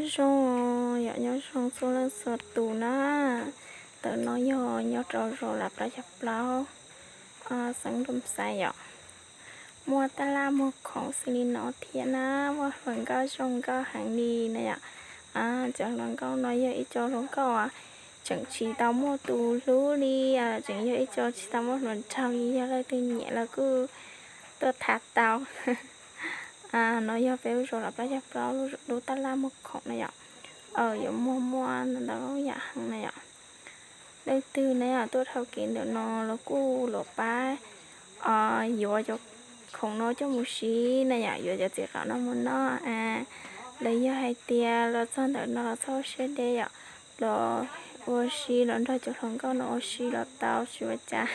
Nyob zoo, yog nyob zoo txhua leej txhua tus na. Ntawm no yog nyob rau zos Lav Plaub Caug Plaub, xeev Doo Xais yom. Muaj tab laj muag khoom xws li no thiab na, muaj hluas nkauj zoo nkauj heev li na yom. Cov hluas nkauj no yog ib co hluas nkauj tseem tsis tau muaj tus hlub li, tseem yog ib co tsis tau muaj hluas nraug li, yog leej twg nyiam los kuj tuaj tham tau. No yog peb lub zos Lav Plaub Caug Plaub lub tab laj muag khoom na yom. Yuav muag muaj ntau yam heev na yom. Leej twg na yom tuaj dhau kev ntawm no los kuj los pab yuav cov khoom no coj mus siv na yom, yuav cov txiv qaum no mus noj. Los yog hais tias los txog ntawm no los txhob siab deb yom, los ua si los nrog cov hluas nkauj no ua si los tau tsis ua cas.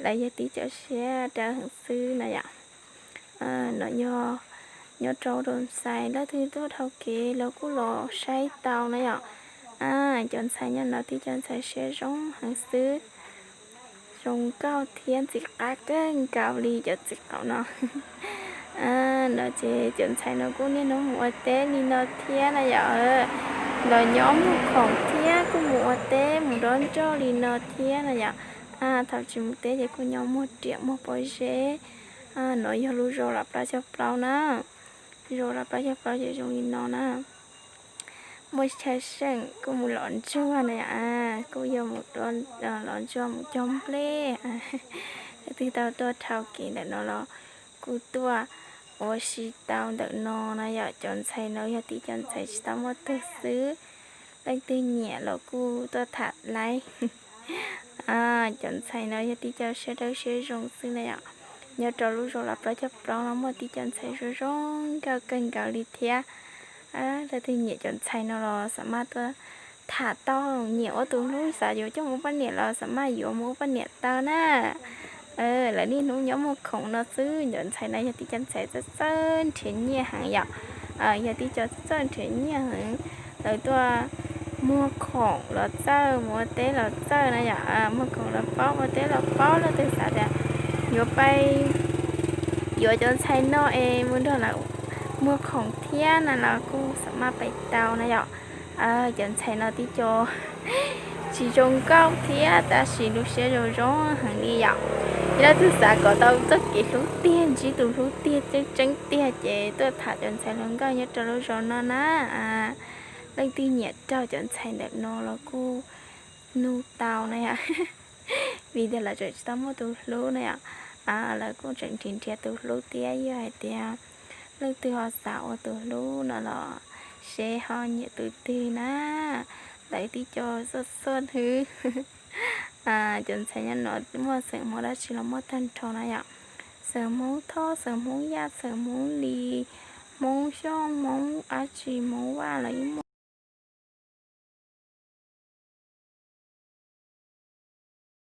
Lawv yog tib co siab dawb heev xwb na yom. No yog nyob rau Doo Xais, leej twg tuaj dhau kev los kuj los saib tau na yom. Cov ntxhais nyob no tib co ntxhais siab zoo heev xwb, zoo nkauj thiab ntxim qab kawg nkaus li cov txiv qaum no. No ces cov ntxhais no kuj niaj hnub mus ua teb li no thiab na yom, los nyob muag khoom thiab kuj mus ua teb mus dob nroj li no thiab na yom. Thaum tsis mus teb ces kuj nyob muag riam muag pob zeb. No yog lub zos Lav Plaub Caug Plaub na, zos Lav Plaub Caug Plaub ces zoo li no na. Muaj chaw seem kuj mus lov ntsuag na yom, kuj yog mus lov ntsuag mus cog nplej. Leej twg tau tuaj dhau kev ntawm no los kuj tuaj ua si tau ntawm no na yom. Cov ntxhais no yog tib co ntxhais tsis tau muaj tug xwb, leej twg nyiam los kuj tuaj tham laib. Cov ntxhais no yog tib co siab dawb siab zoo xwb na yom. Nyob rau lub zos Lav Plaub Caug Plaub no muaj tib co ntxhais zoo zoo nkauj kawg nkaus li thiab. Leej twg nyiam cov ntxhais no los xam maj tuaj tham tau, nyiam ua tus hlub xav yuav coj mus ua poj niam los xam maj yuav mus ua poj niam tau na. Lawv niaj hnub nyob muag khoom no xwb. Cov ntxhais no yog tib co ntxhais txawj txawj nrhiav nyiaj heev yom. Yog tib co txawj txawj nrhiav nyiaj heev, lawv tuaj muag khoom los txawj, mus ua teb los txawj na yom. Muag khoom los paub, ua teb los paub, leej twg xav tias yuav pais yuav cov ntxhais no es mus nrog lawv muag khoom thiab na los kuj xam maj pais tau na yom. Cov ntxhais no tib co tsis zoo nkauj thiab tab sis lub siab zoo zoo heev li yom. Yog leej twg xav kom tau txoj kev hlub tiag, ntsib tus hlub tiag tseeb tseeb tiag ces tuaj tham cov ntxhais hluas nkauj nyob rau lub zos no na. Leej twg nyiam raug cov ntxhais ntawm no los kuj nug tau na yom. Vim tias lawv tseem tsis tau muaj tus hlub na yom. Lawv kuj tseem nrhiav nrhiav tus hlub thiab, yog hais tias leej twg ho xav ua tus hlub no los seb ho nyiam tus twg na. Lawv tib co xuj xuaj hwb. Cov ntxhais nyob no muaj xeem Hmoob dab tsi los muaj tag nrho na yom. Xeem Hmoob Thoj, xeem Hmoob Yaj, xeem Hmoob Lis, Hmoob Xyooj, Hmoob dab tsi, Hmoob Vaj los yeej